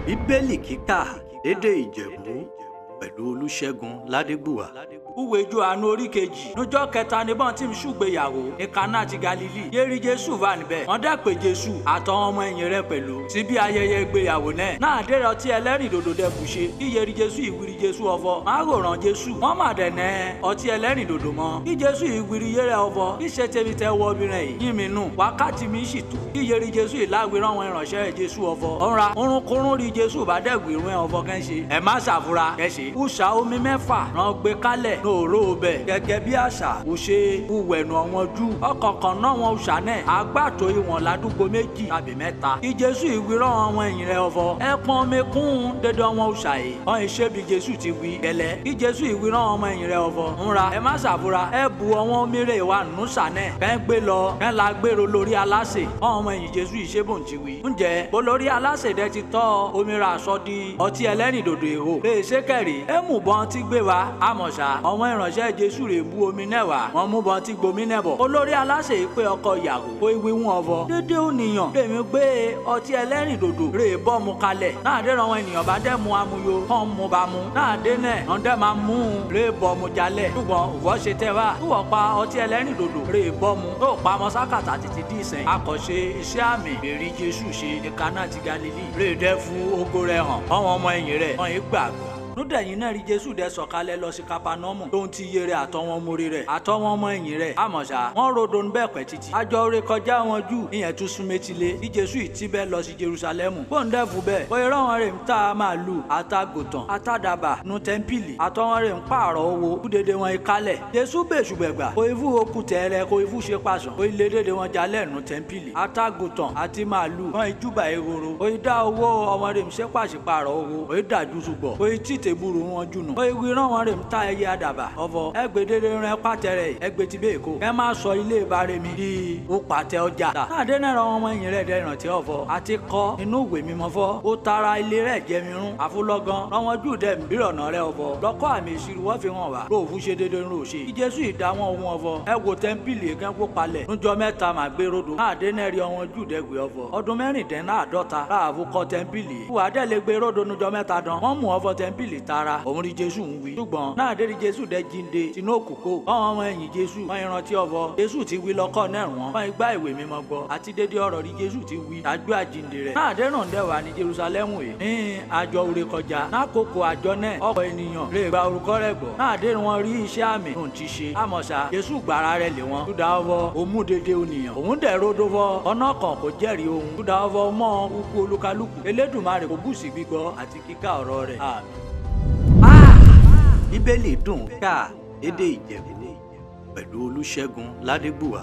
Bíbélì kíkà lédè Ìjẹ̀bú pẹ̀lú Olúṣẹ́gun Ládégbùwà. Ìwé Jòhánù orí kejì. Níjọ́ kẹta níbọn tí ń ṣùgbéyàwó ní Kánà ti Galili. Yérí Jésù wà níbẹ̀. Wọ́n dẹ̀ pé Jésù àtàwọn ọmọ ẹ̀yìn rẹ̀ pẹ̀lú síbi ayẹyẹ ìgbéyàwó náà. Náà dèrò ọtí ẹlẹ́rìndòdò dẹ̀ bù ṣe. Kí yérí Jésù ìwírí Jésù ọvọ. Má ròràn Jésù. Wọ́n mà dẹ̀ nẹ́ ọtí ẹlẹ́rìndòdò mọ́. Kí Jésù ìwírí yéré ọvọ. Kí ṣe tèmi tẹ wọ obìnrin yìí. Yín mi nù. Wákàtí mi sì tó. Kí yérí Jésù ìláwìrán àwọn ìránṣẹ́ Jésù ọvọ. Ọ̀nra orunkurun rí Jésù bá dẹ̀ gbìrún ẹ̀ ọvọ kẹ́ ṣe. Ẹ má ṣàfura kẹ́ ṣe. Kùsà omi mẹ́fà ràn gbé kálẹ̀ lóòró bẹ̀. Gẹ́gẹ́ bí àṣà kò ṣe wùwẹ̀nù ọ̀wọ́n jù. Ọ̀kọ̀ọ̀kan náà wọn ṣà náà àgbàtò ìwọ̀n ládùúgbò méjì tàbí mẹ́ta. Kí Jésù ìwírọ̀ àwọn ẹ̀yìn rẹ̀ ọ̀fọ̀. Ẹ pọn omi kún dédé wọn ṣà yìí. Wọ́n ìṣe bí Jésù ti wí gẹ́lẹ́. Kí Jésù ìwírọ̀ ọmọ ẹ̀yìn rẹ̀ ọ̀fọ̀. Ńra ẹ má ṣàfura ẹ bu ọwọ́n omi rẹ̀ wà nù ṣà náà. Kẹ́ ń gbé lọ kẹ́ ń la gbèrò lórí aláṣẹ. Ọmọ ẹ̀yìn Jésù ìṣe bò ń ti wí. Ǹjẹ́ bolórí aláṣẹ dẹ ti tọ́ omi ra aṣọ di ọtí ẹlẹ́rìndòdò èrò. Lè ṣe kẹ̀rí ẹ mú bọ́n tí gbé wa àmọ̀ṣá ọmọ ìránṣẹ́ Jésù rè bu omi náà wá wọ́n mú bọ́n tí gbomi náà bọ̀. Olórí aláṣẹ yìí pé ọkọ ìyàwó kó ìwé wọn ọvọ. Dédé ònìyàn lèmi gbé ọtí ẹlẹ́rìndòdò rè bọ́ mu kalẹ̀. Náà dé ràn wọn ènìyàn bá dẹ́ mu amúyo kàn mú ba mu. Náà dé náà wọ́n dẹ́ máa mú un rè bọ́ mu jalẹ̀. Ṣùgbọ́n òwò ṣe tẹ́ wá. Túwọ̀ pa ọtí ẹlẹ́rìndòdò rè bọ́ mu. Yóò pa ọmọ sákàtà títí dí ìsìn. Akọ̀ṣe iṣẹ́ àmì èrí Jésù ṣe ní Kánà ti Galili. Rè dẹ́ fún ògo rẹ̀ hàn. Àwọn ọmọ ẹ̀yìn rẹ̀ wọ́n yìí gbàgbọ́. Núdẹ̀yìn náà rí Jésù dẹ sọ̀kalẹ̀ lọ sí Kapanọ́mù tó ń ti iye rẹ̀ àtọwọn mórí rẹ̀ àtọwọn ọmọ ẹ̀yìn rẹ̀. Àmọ̀ṣá wọ́n rodo ń bẹ̀ pẹ́ títí. Àjọ oore kọjá wọn jù ìyẹn tún sún métílé bí Jésù ìtí bẹ́ẹ̀ lọ sí Jerúsálẹ́mù. Bóńdẹ́fù bẹ́ẹ̀ bóyá rọ́wọn rè ń ta màálù àtàgùtàn àtàdàbà nu tẹ́ḿpìlì àtọwọn rè ń pààrọ̀ owó kúdédé wọn ìkálẹ̀. Jésù bèṣùgbẹ̀gbà kò ifú okùn tẹ̀rẹ̀ kò ifú ṣe pàṣán kò ilé dédé wọn jalẹ̀ nu tẹ́ḿpìlì. Àtàgùtàn àti màálù wọn ìjúbà ehoro kò idá owó ọmọ rè ń ṣe pàṣípààrọ̀ owó kò ìdájú ṣùgbọ́ kò ìtì tèbúrú wọn jùnù. Ó ewì rán wọn rè ń ta ẹyẹ àdàbà. Ọ̀fọ̀ ẹgbẹ̀dẹ̀dẹ̀ rẹ pàtẹ́rẹ̀ ẹgbẹ̀ tí bẹ́ẹ̀ kó. Kẹ́ máa sọ ilé ìbáre mi di ó pàtẹ ọjà. Náà dé náà rán ọmọ ẹ̀yìn rẹ̀ dẹ̀ ìrántí ọ̀fọ̀. Àti kọ́ inú ìwé mímọ́ fọ́. Ó tara ilé rẹ̀ jẹ mi rún. Àfúlọ́gán rán wọn jù dẹ̀ ń bírọ̀nà rẹ̀ ọ̀fọ̀. Lọ́kọ́ àmì ìṣirò wọ́n fi hàn wá. Lóòfù ṣe déédéé ń rò ṣe. Kí Jésù ìdá wọn ohun ọ̀fọ̀. Ẹ wo tẹ́ḿpìlì kẹ́ kó palẹ̀. Nújọ́ mẹ́ta màá gbé rodo. Náà dé náà rí ọwọn jù dẹ́gbẹ̀ ọ̀fọ̀. Ọdún 46 láàfù kọ́ tẹ́ḿpìlì. Wà á dẹ̀ lè gbé rodo nújọ́ mẹ́ta dán. Wọ́n mú ọ̀fọ̀ tẹ́ḿpìlì tara òun rí Jésù ń wí. Ṣùgbọ́n náà dé rí Jésù dẹ́ jíǹde tinú òkùnkò. Àwọn ọmọ ẹ̀yìn Jésù wọ́n ìrántí ọ̀fọ̀. Jésù ti wí lọ́kọ́ náà wọ́n. Wọ́n igbá ìwé mímọ́ gbọ́. Àti dédé ọ̀rọ̀ rí Jésù ti wí. Ṣáájú àjíǹde rẹ̀. Náà dé ràn dẹ́wà ní Jerúsálẹ́mù yìí. Ní àjọ òre kọjá. Nákòókò àjọ náà ọ̀pọ̀ ènìyàn lè gba orúkọ rẹ̀ gbọ́. Náà dé wọn rí iṣẹ́ àmì tó ń ti ṣe. Àmọ̀ṣá Jésù gbàrà rẹ̀ lé wọn. Túdà ọvọ òmù dédé ònìyàn. Òun dẹ̀ rodo fọ ọ̀nà kan kò jẹ́rìí ohun. Túdà ọvọ mọ́ ukú olúkálùkù. Elédùmarè kò bùsì gbígbọ́ àti kíkà ọ̀rọ̀ rẹ̀. Àmín. Bíbélì dùn kà lédè Ìjẹ̀bú pẹ̀lú Olúṣẹ́gun Ládégbùwà.